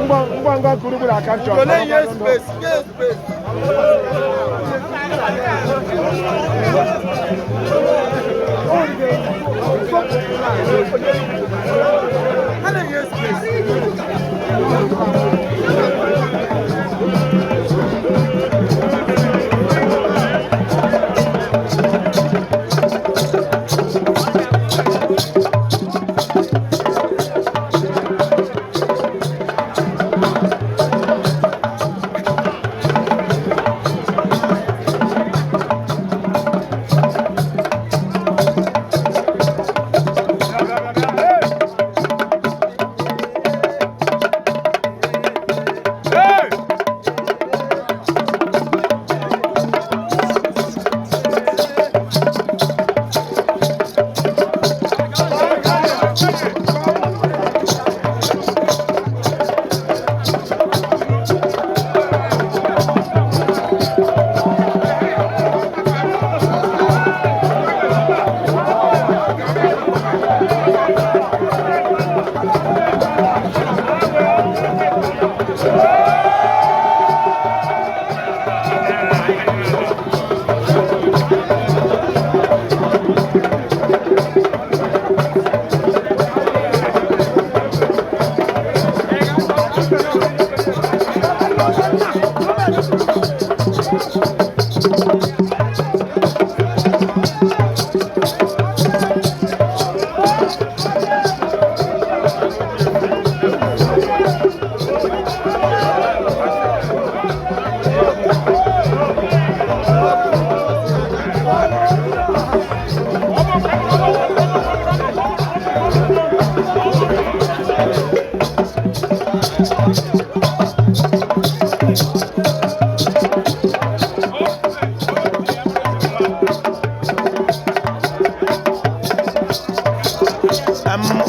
Ngwa ngwa gburugburu aka nchọ. Nye space, nye space. Ha na-enye space.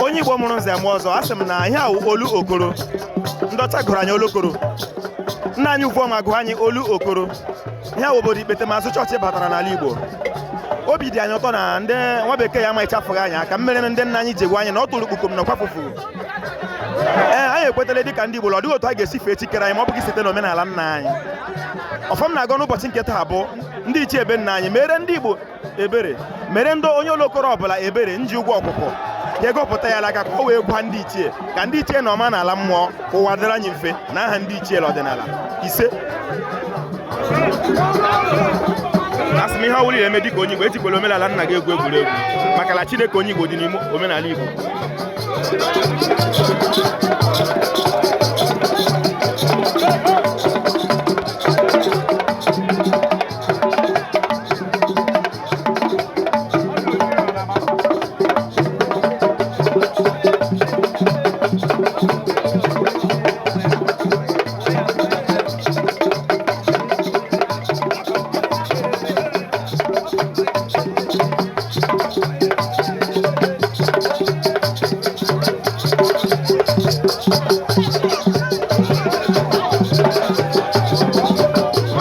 Onye Igbo mụrụ nze mụọ ọzọ, asị m na ihe a wụ olu okoro. Ndị ọcha gụrụ anyị olokoro, nna anyị Uvuoma gụọ anyị olu okoro. Ihe a wụ obodo Ikpetemazụ chọọchị batara n'ala Igbo. Obi dị anyị ụtọ na ndị nwa bekee ya amaghị chafụghị anyị aka mmere ndị nna anyị ji gwa anyị na ọ tụrụ kpukom na ọkwafufu. Ee, anyị ekwetala dịka ndị Igbo na ọ dịghị otu a ga-esi fee chi kere anyị ma ọ bụghị site n'omenala nna anyị. Ọfọm na-agọ n'ụbọchị nke taa bụ ndị ichie ebe nna anyị mere ndị Igbo ebere, mere ndị onye olokoro ọbụla ebere nji ụgwọ ọkụkọ ka ego pụta ya n'aka ka o wee gwa ndị ichie ka ndị ichie na ọma n'ala mmụọ ka ụwa dịrị anyị mfe na aha ndị ichie ọdịnala. Ise, asị m ihe ọbụla eme dịka onye Igbo ejikwala omenala nna gị egwu egwuregwu, maka na Chineke onye Igbo dị n'ime omenala Igbo.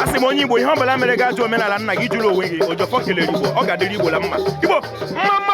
Asị m onye Igbo, ihe ọbụla mere gị ajụ omenala nna gị, jụrụ onwe gị. Ojofọ kelere Igbo, ọ ga-adịrị Igbo la mma. Igbo mma.